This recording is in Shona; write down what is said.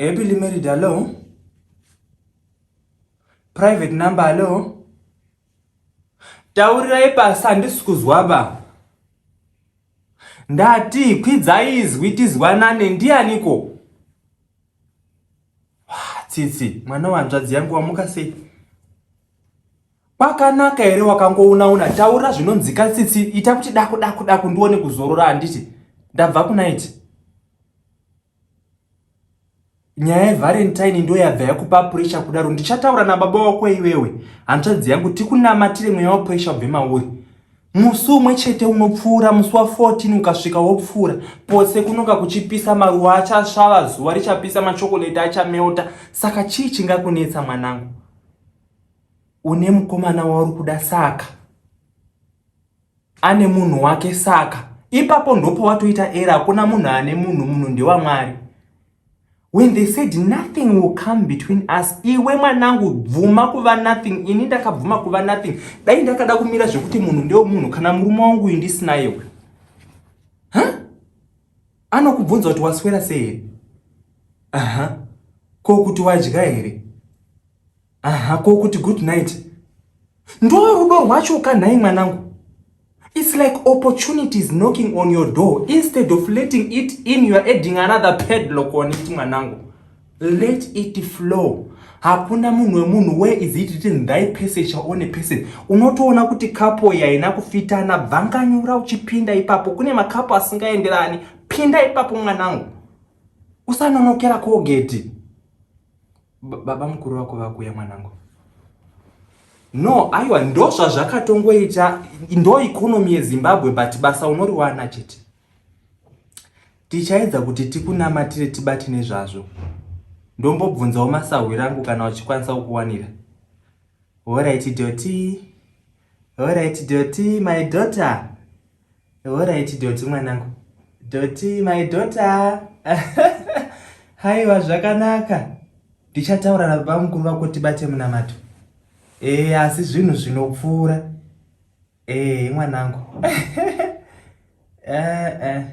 Happily married, hello? Private number, hello? Taurirai pasi, handisi kuzwa ba. Ndati kwidzai izwi tizwanane, ndianiko? Tsitsi, mwana wanzvadzi yangu wamuka sei? Kwakanaka here wakangounauna? Taura zvinonzika Tsitsi, ita kuti daku daku daku ndione kuzorora handiti? Ndabva kunaiti. Nyaya yevalentine ndo yabva yakupa pressure kudaro. Ndichataura nababa wako iwewe hanzvadzi yangu, tikunamatire mweya wapressure ubve mauri. Musi umwe chete unopfuura, musi wa14 ukasvika wopfuura, potse kunoka kuchipisa, maruva achasvava, zuva richapisa, machokoleti achamelta. Saka chii chingakunetsa mwanangu? Une mukomana wauri kuda, saka ane munhu wake, saka ipapo ndopawatoita era. Hakuna munhu ane munhu, munhu ndewamwari. When they said nothing will come between us, iwe mwanangu bvuma kuva nothing. Ini ndakabvuma kuva nothing. Dai ndakada kumira zvekuti munhu ndewemunhu, kana murume wangu uyu ndisinayewe. Huh? Anokubvunza kuti waswera sei here? Aha, ko kuti wadya here? Aha, ko kuti good night? Ndo rudo rwacho kanhai mwanangu. It's like opportunities knocking on your door. Instead of letting it in, you are adding another padlock on it. Mwanangu, let it flow. Hakuna munhu wemunhu. Where is it written, "Thy person shall own a person"? Unotoona kuti couple yaina kufitana, bvanganyura uchipinda ipapo. Kune macouple asingaenderani, pinda ipapo mwanangu, usanonokera kogeti. Baba mukuru vako vakuya mwanangu. No, aiwa, ndo zvazvakatongoita, ndo economy yeZimbabwe, but basa unoriwana chete. Tichaedza kuti tikunamatire, tibate nezvazvo. Ndombobvunzawo masahwiro angu kana uchikwanisa kukuwanira. Alright doti, alright doti, my daughter. Alright doti mwanangu, doti my daughter. Haiwa, zvakanaka, ndichataura nababa mukuru vako tibate munamato. Ee, asi zvinhu zvinopfuura. Ee mwanangu. Eh, eh.